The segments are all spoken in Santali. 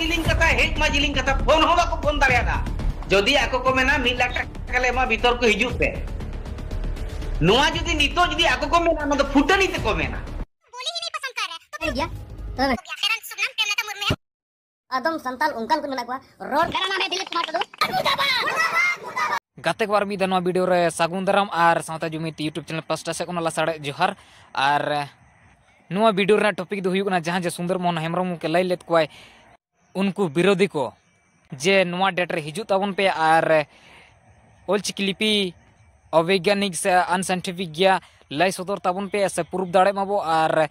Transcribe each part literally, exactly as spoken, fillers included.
ᱡᱤᱞᱤᱧ ᱠᱟᱛᱷᱟ, ᱦᱮᱡ ᱢᱟ ᱡᱤᱞᱤᱧ ᱠᱟᱛᱷᱟ, ᱯᱷᱳᱱ ᱦᱚᱸ ᱵᱟᱠᱚ ᱯᱷᱳᱱ ᱫᱟᱲᱮᱭᱟᱫᱟ᱾ ᱡᱩᱫᱤ ᱟᱠᱚ ᱠᱚ ᱢᱮᱱᱟ ᱢᱤᱫ ᱞᱟᱠᱷ ᱴᱟᱠᱟ ᱞᱮ ᱮᱢᱟ, ᱵᱷᱤᱛᱚᱨ ᱠᱚ ᱦᱤᱡᱩᱜ ᱯᱮ, ᱱᱚᱣᱟ ᱡᱩᱫᱤ ᱱᱤᱛᱚᱜ ᱡᱩᱫᱤ ᱟᱠᱚ ᱠᱚ ᱢᱮᱱᱟ, ᱚᱱᱟ ᱫᱚ ᱯᱷᱩᱴᱟᱹᱱᱤ ᱛᱮᱠᱚ ᱢᱮᱱᱟ᱾ ᱴᱷᱤᱠ ᱜᱮᱭᱟ, ᱛᱚᱵᱮ ᱟᱫᱚᱢ ᱥᱟᱱᱛᱟᱞ ᱚᱱᱠᱟᱱ ᱠᱚ ᱢᱮᱱᱟᱜ ᱠᱚᱣᱟ, ᱨᱚᱲ ᱜᱟᱛᱮ ᱠᱚ, ᱟᱨ ᱢᱤᱫ ᱫᱷᱟᱣ ᱱᱚᱣᱟ ᱵᱷᱤᱰᱤᱭᱳ ᱨᱮ ᱥᱟᱹᱜᱩᱱ ᱫᱟᱨᱟᱢ ᱟᱨ ᱥᱟᱶᱛᱟ ᱡᱩᱢᱤᱫ YouTube ᱪᱮᱱᱮᱞ ᱯᱟᱥᱴᱟ ᱥᱮᱫ ᱠᱷᱚᱱ ᱞᱟᱥᱟᱲᱦᱮᱫ ᱡᱚᱦᱟᱨ᱾ ᱟᱨ ᱱᱚᱣᱟ ᱵᱷᱤᱰᱤᱭᱳ ᱨᱮᱱᱟᱜ ᱴᱚᱯᱤᱠ ᱫᱚ ᱦᱩᱭᱩᱜ ᱠᱟᱱᱟ, ᱡᱟᱦᱟᱸ ᱡᱮ ᱥᱩᱱᱫᱚᱨ ᱢᱳᱦᱚᱱ ᱦᱮᱢᱵᱨᱚᱢ ᱜᱚᱢᱠᱮ ᱞᱟᱹᱭ ᱞᱮᱫ ᱠᱚᱣᱟᱭ, ᱩᱱᱠᱩ ᱵᱤᱨᱳᱫᱷᱤ ᱠᱚ, ᱡᱮ ᱱᱚᱣᱟ ᱰᱮᱴ ᱨᱮ ᱦᱤᱡᱩᱜ ᱛᱟᱵᱚᱱ ᱯᱮ ᱟᱨ ᱚᱞᱪᱤᱠᱤ ᱞᱤᱯᱤ ᱚᱵᱳᱭᱜᱟᱱᱤᱠ ᱥᱮ ᱟᱱᱥᱟᱭᱮᱱᱴᱤᱯᱷᱤᱠ ᱜᱮᱭᱟ, ᱞᱟᱹᱭ ᱥᱚᱫᱚᱨ ᱛᱟᱵᱚᱱ ᱯᱮ ᱥᱮ ᱯᱨᱩᱯᱷ ᱫᱟᱲᱮᱜ ᱢᱟᱵᱚ ᱟᱨ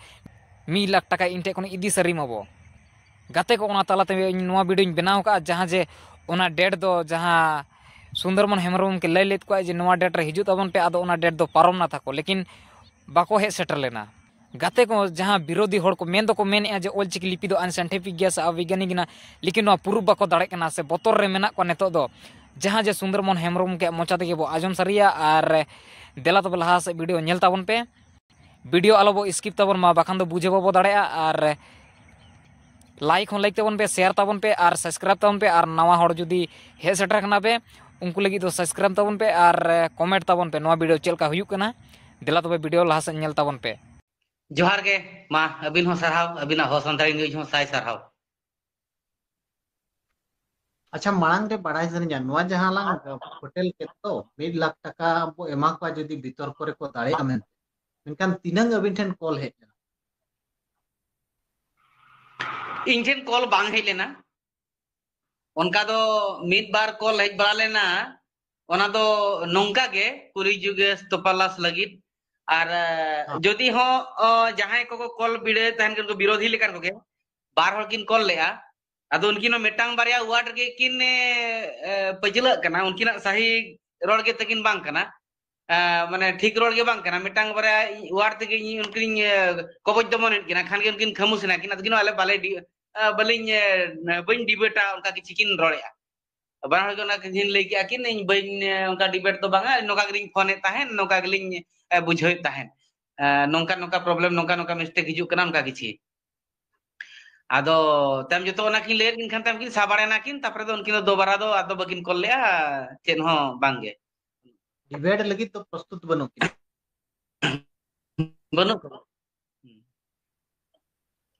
ᱢᱤᱫ ᱞᱟᱠᱷ ᱴᱟᱠᱟ ᱤᱧ ᱴᱷᱮᱱ ᱠᱷᱚᱱ ᱤᱫᱤ ᱥᱟᱹᱨᱤ ᱢᱟᱵᱚ᱾ ᱜᱟᱛᱮ ᱠᱚ, ᱚᱱᱟ ᱛᱟᱞᱟᱛᱮ ᱤᱧ ᱱᱚᱣᱟ ᱵᱷᱤᱰᱤᱭᱳᱧ ᱵᱮᱱᱟᱣ ᱟᱠᱟᱫᱼᱟ, ᱡᱟᱦᱟᱸ ᱡᱮ ᱚᱱᱟ ᱰᱮᱴ ᱫᱚ ᱡᱟᱦᱟᱸ ᱥᱩᱱᱫᱚᱨᱢᱳᱦᱚᱱ ᱦᱮᱢᱵᱨᱚᱢ ᱜᱚᱢᱠᱮ ᱞᱟᱹᱭ ᱞᱮᱫ ᱠᱚᱣᱟ ᱡᱮ ᱱᱚᱣᱟ ᱰᱮᱴ ᱨᱮ ᱦᱤᱡᱩᱜ ᱛᱟᱵᱚᱱ ᱯᱮ, ᱟᱫᱚ ᱚᱱᱟ ᱰᱮᱴ ᱫᱚ ᱯᱟᱨᱚᱢ ᱱᱟ ᱛᱟᱠᱚ, ᱞᱮᱠᱤᱱ ᱵᱟᱠᱚ ᱦᱮᱡ ᱥᱮᱴᱮᱨ ᱞᱮᱱᱟ᱾ ᱜᱟᱛᱮ ᱠᱚ, ᱡᱟᱦᱟᱸ ᱵᱤᱨᱳᱫᱷᱤ ᱦᱚᱲ ᱠᱚ ᱢᱮᱱ ᱫᱚᱠᱚ ᱢᱮᱱᱮᱫᱼᱟ ᱡᱮ ᱚᱞᱪᱤᱠᱤ ᱞᱤᱯᱤ ᱫᱚ ᱟᱱᱥᱟᱭᱮᱱᱴᱤᱯᱷᱤᱠ ᱜᱮᱭᱟ ᱥᱮ ᱚᱵᱳᱭᱜᱟᱱᱤᱠ ᱠᱟᱱᱟ, ᱞᱮᱠᱤᱱ ᱱᱚᱣᱟ ᱯᱨᱩᱯᱷ ᱵᱟᱠᱚ ᱫᱟᱲᱮᱜ ᱠᱟᱱᱟ ᱥᱮ ᱵᱚᱛᱚᱨ ᱨᱮ ᱢᱮᱱᱟᱜ ᱠᱚᱣᱟ ᱱᱤᱛᱚᱜ ᱫᱚ, ᱡᱟᱦᱟᱸ ᱡᱮ ᱥᱩᱱᱫᱚᱨᱢᱳᱦᱚᱱ ᱦᱮᱢᱵᱨᱚᱢ ᱜᱚᱢᱠᱮᱭᱟᱜ ᱢᱚᱪᱟ ᱛᱮᱜᱮ ᱵᱚ ᱟᱸᱡᱚᱢ ᱥᱟᱹᱨᱤᱭᱟ᱾ ᱟᱨ ᱫᱮᱞᱟ ᱛᱚᱵᱮ ᱞᱟᱦᱟ ᱥᱮᱫ ᱵᱷᱤᱰᱤᱭᱳ ᱧᱮᱞ ᱛᱟᱵᱚᱱ ᱯᱮ᱾ ᱵᱷᱤᱰᱤᱭᱳ ᱟᱞᱚ ᱵᱚ ᱥᱠᱤᱯ ᱛᱟᱵᱚᱱ ᱢᱟ, ᱵᱟᱠᱷᱟᱱ ᱫᱚ ᱵᱩᱡᱷᱟᱹᱣ ᱵᱟᱵᱚ ᱫᱟᱲᱮᱭᱟᱜᱼᱟ᱾ ᱟᱨ ᱞᱟᱭᱤᱠ ᱦᱚᱸ ᱞᱟᱭᱤᱠ ᱛᱟᱵᱚᱱ ᱯᱮ, ᱥᱮᱭᱟᱨ ᱛᱟᱵᱚᱱ ᱯᱮ ᱟᱨ ᱥᱟᱵᱥᱠᱨᱟᱭᱤᱵᱽ ᱛᱟᱵᱚᱱ ᱯᱮ᱾ ᱟᱨ ᱱᱟᱣᱟ ᱦᱚᱲ ᱡᱩᱫᱤ ᱦᱮᱡ ᱥᱮᱴᱮᱨ ᱠᱟᱱᱟ ᱯᱮ, ᱩᱱᱠᱩ ᱞᱟᱹᱜᱤᱫ ᱫᱚ ᱥᱟᱵᱥᱠᱨᱟᱭᱤᱵᱽ ᱛᱟᱵᱚᱱ ᱯᱮ ᱟᱨ ᱠᱚᱢᱮᱱᱴ ᱛᱟᱵᱚᱱ ᱯᱮ ᱱᱚᱣᱟ ᱵᱷᱤᱰᱤᱭᱳ ᱪᱮᱫ ᱞᱮᱠᱟ ᱦᱩᱭᱩᱜ ᱠᱟᱱᱟ᱾ ᱫᱮᱞᱟ ᱛᱚᱵᱮ ᱵᱷᱤᱰᱤᱭᱳ ᱞᱟᱦᱟ ᱥᱮᱫ ᱧᱮᱞ ᱛᱟᱵᱚᱱ ᱯᱮ᱾ ᱡᱚᱦᱟᱨ ᱜᱮ, ᱢᱟ ᱟᱹᱵᱤᱱ ᱦᱚᱸ ᱥᱟᱨᱦᱟᱣ, ᱟᱹᱵᱤᱱᱟᱜ ᱦᱚᱸ ᱥᱟᱱᱛᱟᱲᱤ ᱱᱤᱭᱩᱡᱽ ᱦᱚᱸ ᱥᱟᱭ ᱥᱟᱨᱦᱟᱣ᱾ ᱟᱪᱪᱷᱟ, ᱢᱟᱲᱟᱝ ᱨᱮ ᱵᱟᱲᱟᱭ ᱥᱟᱱᱟᱧᱟ, ᱱᱚᱣᱟ ᱡᱟᱦᱟᱸ ᱞᱟᱝ ᱯᱷᱳᱴᱮᱞ ᱠᱮᱫ ᱫᱚ, ᱢᱤᱫ ᱞᱟᱠᱷ ᱴᱟᱠᱟ ᱵᱚ ᱮᱢᱟ ᱠᱚᱣᱟ ᱡᱩᱫᱤ ᱵᱤᱛᱚᱨᱠᱚ ᱨᱮᱠᱚ ᱫᱟᱲᱮᱭᱟᱜᱼᱟ ᱢᱮᱱᱛᱮ, ᱢᱮᱱᱠᱷᱟᱱ ᱛᱤᱱᱟᱹᱝ ᱟᱹᱵᱤᱱ ᱴᱷᱮᱱ ᱠᱚᱞ ᱦᱮᱡ ᱮᱱᱟ? ᱤᱧ ᱴᱷᱮᱱ ᱠᱚᱞ ᱵᱟᱝ ᱦᱮᱡ ᱞᱮᱱᱟ᱾ ᱚᱱᱠᱟ ᱫᱚ ᱢᱤᱫ ᱵᱟᱨ ᱠᱚᱞ ᱦᱮᱡ ᱵᱟᱲᱟ ᱞᱮᱱᱟ, ᱚᱱᱟ ᱫᱚ ᱱᱚᱝᱠᱟ ᱜᱮ ᱠᱩᱞᱤ ᱡᱩᱜᱮᱥ ᱛᱚᱯᱟᱞᱟᱥ ᱞᱟᱹᱜᱤᱫ᱾ ᱟᱨ ᱡᱩᱫᱤ ᱦᱚᱸ ᱚ, ᱡᱟᱦᱟᱸᱭ ᱠᱚᱠᱚ ᱠᱚᱞ ᱵᱤᱲᱟᱹᱣ ᱛᱟᱦᱮᱱ ᱠᱟᱱ ᱠᱚ, ᱵᱤᱨᱳᱫᱷᱤ ᱞᱮᱠᱟᱱ ᱠᱚᱜᱮ, ᱵᱟᱨ ᱦᱚᱲ ᱠᱤᱱ ᱠᱚᱞ ᱞᱮᱜᱼᱟ᱾ ᱟᱫᱚ ᱩᱱᱠᱤᱱ ᱦᱚᱸ ᱢᱤᱫᱴᱟᱝ ᱵᱟᱨᱭᱟ ᱣᱟᱨᱰ ᱨᱮᱜᱮ ᱠᱤᱱ ᱮ, ᱮ, ᱯᱟᱹᱪᱷᱞᱟᱹᱜ ᱠᱟᱱᱟ, ᱩᱱᱠᱤᱱᱟᱜ ᱥᱟᱹᱦᱤ ᱨᱚᱲ ᱜᱮ ᱛᱟᱹᱠᱤᱱ ᱵᱟᱝ ᱠᱟᱱᱟ᱾ ᱮ, ᱢᱟᱱᱮ ᱴᱷᱤᱠ ᱨᱚᱲ ᱜᱮ ᱵᱟᱝ ᱠᱟᱱᱟ᱾ ᱢᱤᱫᱴᱟᱝ ᱵᱟᱨᱭᱟ ᱣᱟᱨᱰ ᱛᱮᱜᱮ ᱤᱧ ᱩᱱᱠᱤᱱ ᱮ, ᱠᱚᱵᱚᱡ ᱫᱚᱢᱚᱱᱮᱫ ᱠᱤᱱᱟ, ᱠᱷᱟᱱ ᱜᱮ ᱩᱱᱠᱤᱱ ᱠᱷᱟᱹᱢᱩᱥ ᱮᱱᱟ ᱠᱤᱱ᱾ ᱟᱫᱚ ᱠᱤᱱ ᱟᱞᱮ ᱵᱟᱞᱮ ᱰᱤ-, ᱮ, ᱵᱟᱹᱞᱤᱧ ᱮ, ᱵᱟᱹᱧ ᱰᱤᱵᱮᱴᱟ, ᱚᱱᱠᱟ ᱠᱤᱪᱷᱤ ᱠᱤᱱ ᱨᱚᱲᱮᱜᱼᱟ᱾ ᱵᱟᱱᱟ ᱦᱚᱲ ᱜᱮ ᱚᱱᱟ ᱠᱤᱱ ᱞᱟᱹᱭ ᱠᱮᱜᱼᱟ ᱠᱤᱱ, ᱤᱧ ᱵᱟᱹᱧ ᱮ, ᱚᱱᱠᱟ ᱰᱤᱵᱮᱴ ᱫᱚ ᱵᱟᱝᱟ, ᱱᱚᱝᱠᱟ ᱜᱮᱞᱤᱧ ᱯᱷᱳᱱᱮᱫ ᱛᱟᱦᱮᱸᱫ, ᱱᱚᱝᱠᱟ ᱜᱮᱞᱤᱧ ᱮ, ᱵᱩᱡᱷᱟᱹᱣᱮᱫ ᱛᱟᱦᱮᱸᱫ᱾ ᱮ, ᱱᱚᱝᱠᱟ ᱱᱚᱝᱠᱟ ᱯᱨᱚᱵᱞᱮᱢ, ᱱᱚᱝᱠᱟ ᱱᱚᱝᱠᱟ ᱢᱤᱥᱴᱮᱠ ᱦᱤᱡᱩᱜ ᱠᱟᱱᱟ, ᱚᱱᱠᱟ ᱠᱤᱪᱷᱤ᱾ ᱟᱫᱚ ᱛᱟᱭᱚᱢ ᱡᱚᱛᱚ ᱚᱱᱟ ᱠᱤᱱ ᱞᱟᱹᱭᱟᱫ ᱠᱤᱱ ᱠᱷᱟᱱ ᱛᱟᱭᱚᱢ ᱠᱤᱱ ᱥᱟᱵ ᱵᱟᱲᱟᱭ ᱱᱟᱠᱤᱱ, ᱛᱟᱨᱯᱚᱨᱮ ᱫᱚ ᱩᱱᱠᱤᱱ ᱫᱚ ᱫᱚᱵᱟᱨᱟ ᱫᱚ ᱟᱫᱚ ᱵᱟᱹᱠᱤᱱ ᱠᱚᱞ ᱞᱮᱜᱼᱟ, ᱪᱮᱫ ᱦᱚᱸ ᱵᱟᱝᱜᱮ᱾ ᱰᱤᱵᱮᱴ ᱞᱟᱹᱜᱤᱫ ᱫᱚ ᱯᱨᱚᱥᱛᱩᱛ ᱵᱟᱹᱱᱩᱜ ᱠᱤᱱᱟ᱾ ᱵᱟᱹᱱᱩᱜ ᱠᱚᱣᱟ᱾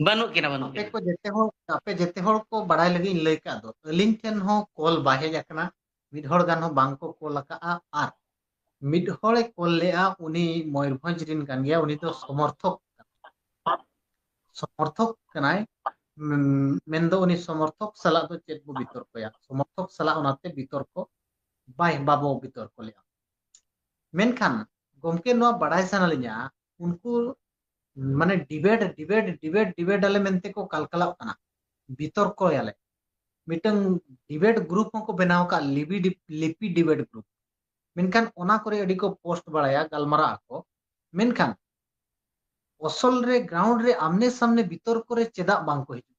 ᱵᱟᱹᱱᱩᱜ ᱠᱤᱱᱟ, ᱵᱟᱹᱱᱩᱜ ᱟᱯᱮ ᱠᱤᱱᱟ᱾ ᱠᱚ ᱡᱮᱛᱮ ᱦᱚᱲ ᱟᱯᱮ ᱡᱮᱛᱮ ᱦᱚᱲ ᱠᱚ ᱵᱟᱲᱟᱭ ᱞᱟᱹᱜᱤᱫ ᱤᱧ ᱞᱟᱹᱭ ᱠᱟᱜ ᱫᱚ, ᱟᱹᱞᱤᱧ ᱴᱷᱮᱱ ᱦᱚᱸ ᱠᱚᱞ ᱵᱟᱭ ᱦᱮᱡ ᱟᱠᱟᱱᱟ, ᱢᱤᱫ ᱦᱚᱲ ᱜᱟᱱ ᱦᱚᱸ ᱵᱟᱝ ᱠᱚ ᱠᱚᱞ ᱟᱠᱟᱜᱼᱟ᱾ ᱟᱨ ᱢᱤᱫ ᱦᱚᱲᱮ ᱠᱚᱞ ᱞᱮᱜᱼᱟ, ᱩᱱᱤ ᱢᱚᱭᱩᱨᱵᱷᱚᱸᱡᱽ ᱨᱤᱱ ᱠᱟᱱ ᱜᱮᱭᱟ, ᱩᱱᱤ ᱫᱚ ᱥᱚᱢᱚᱨᱛᱷᱚᱠ ᱥᱚᱢᱚᱨᱛᱷᱚᱠ ᱠᱟᱱᱟᱭ᱾ ᱩᱢ, ᱢᱮᱱᱫᱚ ᱩᱱᱤ ᱥᱚᱢᱚᱨᱛᱷᱚᱠ ᱥᱟᱞᱟᱜ ᱫᱚ ᱪᱮᱫ ᱵᱚ ᱵᱤᱛᱚᱨᱠᱚᱭᱟ? ᱥᱚᱢᱚᱨᱛᱷᱚᱠ ᱥᱟᱞᱟᱜ ᱚᱱᱟᱛᱮ ᱵᱤᱛᱚᱨᱠᱚ ᱵᱟᱭ ᱵᱟᱵᱚ ᱵᱤᱛᱚᱨᱠᱚ ᱞᱮᱜᱼᱟ᱾ ᱢᱮᱱᱠᱷᱟᱱ ᱜᱚᱢᱠᱮ, ᱱᱚᱣᱟ ᱵᱟᱲᱟᱭ ᱥᱟᱱᱟ ᱞᱤᱧᱟ, ᱩᱱᱠᱩ ᱢᱟᱱᱮ ᱰᱤᱵᱮᱴ ᱰᱤᱵᱮᱴ ᱰᱤᱵᱮᱴ ᱰᱤᱵᱮᱴ ᱟᱞᱮ ᱢᱮᱱᱛᱮ ᱠᱚ ᱠᱟᱞᱠᱟᱞᱟᱜ ᱠᱟᱱᱟ, ᱵᱤᱛᱚᱨᱠᱚᱭᱟᱞᱮ᱾ ᱢᱤᱫᱴᱟᱝ ᱰᱤᱵᱮᱴ ᱜᱨᱩᱯ ᱦᱚᱸᱠᱚ ᱵᱮᱱᱟᱣ ᱟᱠᱟᱫ, ᱞᱤᱯᱤ ᱰᱤ- ᱞᱤᱯᱤ ᱰᱤᱵᱮᱴ ᱜᱨᱩᱯ᱾ ᱢᱮᱱᱠᱷᱟᱱ ᱚᱱᱟ ᱠᱚᱨᱮ ᱟᱹᱰᱤ ᱠᱚ ᱯᱳᱥᱴ ᱵᱟᱲᱟᱭᱟ, ᱜᱟᱞᱢᱟᱨᱟᱜ ᱟᱠᱚ, ᱢᱮᱱᱠᱷᱟᱱ ᱟᱥᱚᱞ ᱨᱮ ᱜᱨᱟᱣᱩᱱᱰ ᱨᱮ ᱟᱢᱱᱮ ᱥᱟᱢᱱᱮ ᱵᱤᱛᱚᱨᱠᱚ ᱨᱮ ᱪᱮᱫᱟᱜ ᱵᱟᱝ ᱠᱚ ᱦᱤᱡᱩᱜ?